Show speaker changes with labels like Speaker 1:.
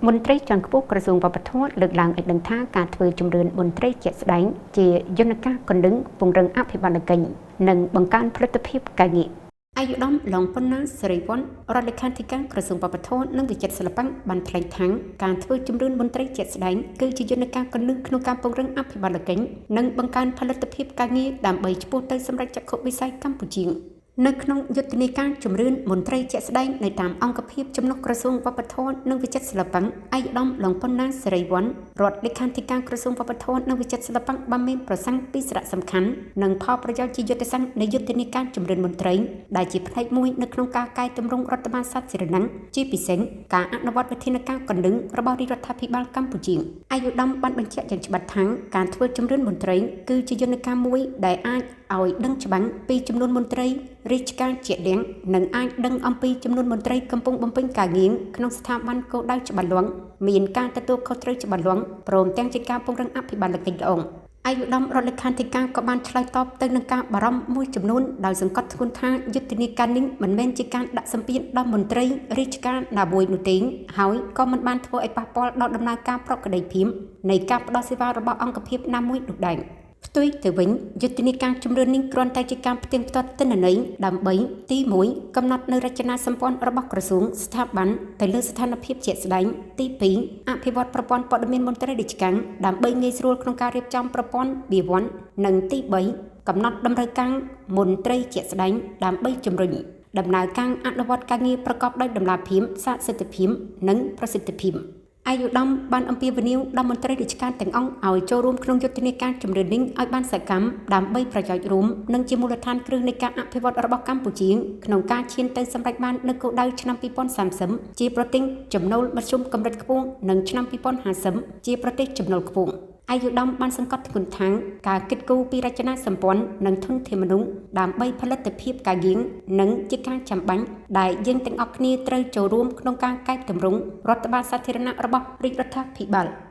Speaker 1: មន្ត្រីជាន់ខ្ពស់ក្រសួងវប្បធម៌លើកឡើងឲ្យដឹងថាការធ្វើជំរឿនមន្ត្រីជាក់ស្ដែងជាយន្តការគន្លឹងពង្រឹងអភិបាលកិច្ចនិងបង្កើនផលិតភាពការងារឯកឧត្តមឡុងប៉ុណ្ណាសិរីវ័នរដ្ឋលេខាធិការក្រសួងវប្បធម៌និងវិចិត្រសិល្បៈបានថ្លែងថាការធ្វើជំរឿនមន្ត្រីជាក់ស្ដែងគឺជាយន្តការគន្លឹះក្នុងការពង្រឹងអភិបាលកិច្ចនិងបង្កើនផលិតភាពការងារដើម្បីឆ្ពោះទៅសម្រេចចក្ខុវិស័យកម្ពុជានៅក្នុងយុទ្ធនាការជំរឿនមន្ត្រីជាក់ស្ដែងនៅតាមអង្គភាពចំណុះក្រសួងវប្បធម៌និងវិចិត្រសិល្បៈឯកឧត្តមឡុងប៉ុណ្ណាសិរីវ័នរដ្ឋលេខាធិការក្រសួងវប្បធម៌និងវិចិត្រសិល្បៈបានមានប្រសាសន៍ពីសារៈសំខាន់និងផលប្រយោជន៍ជាយុទ្ធសាស្ត្រនៃយុទ្ធនាការជំរឿនមន្ត្រីដែលជាផ្នែកមួយនៅក្នុងការកែទម្រង់រដ្ឋបាលសាធារណៈជាពិសេសការអនុវត្តវិធានការគន្លឹះរបស់រាជរដ្ឋាភិបាលកម្ពុជាឯកឧត្តមបានបញ្ជាក់យ៉ាងច្បាស់ថាការធ្វើជំរឿនមន្ត្រីគឺជាយន្តការមួយដែលអាចឲ្យដឹងច្បាស់ពីចំនួនមន្ត្រីរាជការជាក់លាក់និងអាចដឹងអំពីចំនួនមន្ត្រីកំពុងបំពេញការងារក្នុងស្ថាប័នគោលដៅច្បាស់លាស់មានការទទួលខុសត្រូវច្បាស់លាស់ព្រមទាំងជាការពង្រឹងអភិបាលកិច្ចល្អឯកឧត្តមរដ្ឋលេខាធិការក៏បានឆ្លើយតបទៅនឹងការបារម្ភមួយចំនួនដោយសង្កត់ធ្ងន់ថាយុទ្ធនាការនេះមិនមែនជាការដាក់សម្ពាធដល់មន្ត្រីរាជការណាមួយនោះទេហើយក៏មិនបានធ្វើឲ្យប៉ះពាល់ដល់ដំណើរការប្រក្រតីភាពនៃការផ្ដល់សេវារបស់អង្គភាពណាមួយនោះដែរផ្ទុយទៅវិញយុទ្ធនាការជំរឿននេះគ្រាន់តែជាការផ្ទៀងផ្ទាត់ទិន្នន័យដើម្បីទី1កំណត់នៅរចនាសម្ព័ន្ធរបស់ក្រសួងស្ថាប័នទៅលើស្ថានភាពជាក់ស្ដែងទី2អភិវឌ្ឍប្រព័ន្ធព័ត៌មានមន្ត្រីរាជការដើម្បីងាយស្រួលក្នុងការរៀបចំប្រព័ន្ធបៀវត្សនិងទី3កំណត់តម្រូវការមន្ត្រីជាក់ស្ដែងដើម្បីជំរុញដំណើរការអនុវត្តការងារប្រកបដោយតម្លាភាពស័ក្តិសិទ្ធិភាពនិងប្រសិទ្ធភាពឯកឧត្តមបានអំពាវនាវដល់មន្ត្រីរាជការទាំងអង្គឲ្យចូលរួមក្នុងយុទ្ធនាការជំរឿននេះឲ្យបានសកម្មដើម្បីប្រយោជន៍រួមនិងជាមូលដ្ឋានគ្រឹះនៃការអភិវឌ្ឍរបស់កម្ពុជាក្នុងការឈានទៅសម្រេចបាននូវគោលដៅឆ្នាំ2030ជាប្រទេសចំណូលមធ្យមកម្រិតខ្ពស់និងឆ្នាំ2050ជាប្រទេសចំណូលខ្ពស់ឯកឧត្តមបានសង្កត់ធ្ងន់ថាការគិតគូរពីរចនាសម្ព័ន្ធនិងធនធានមនុស្សដើម្បីផលិតភាពការងារនិងជាការចាំបាច់ដែលយើងទាំងអស់គ្នាត្រូវចូលរួមក្នុងការកែទម្រង់រដ្ឋបាលសាធារណៈរបស់រាជរដ្ឋាភិបាល។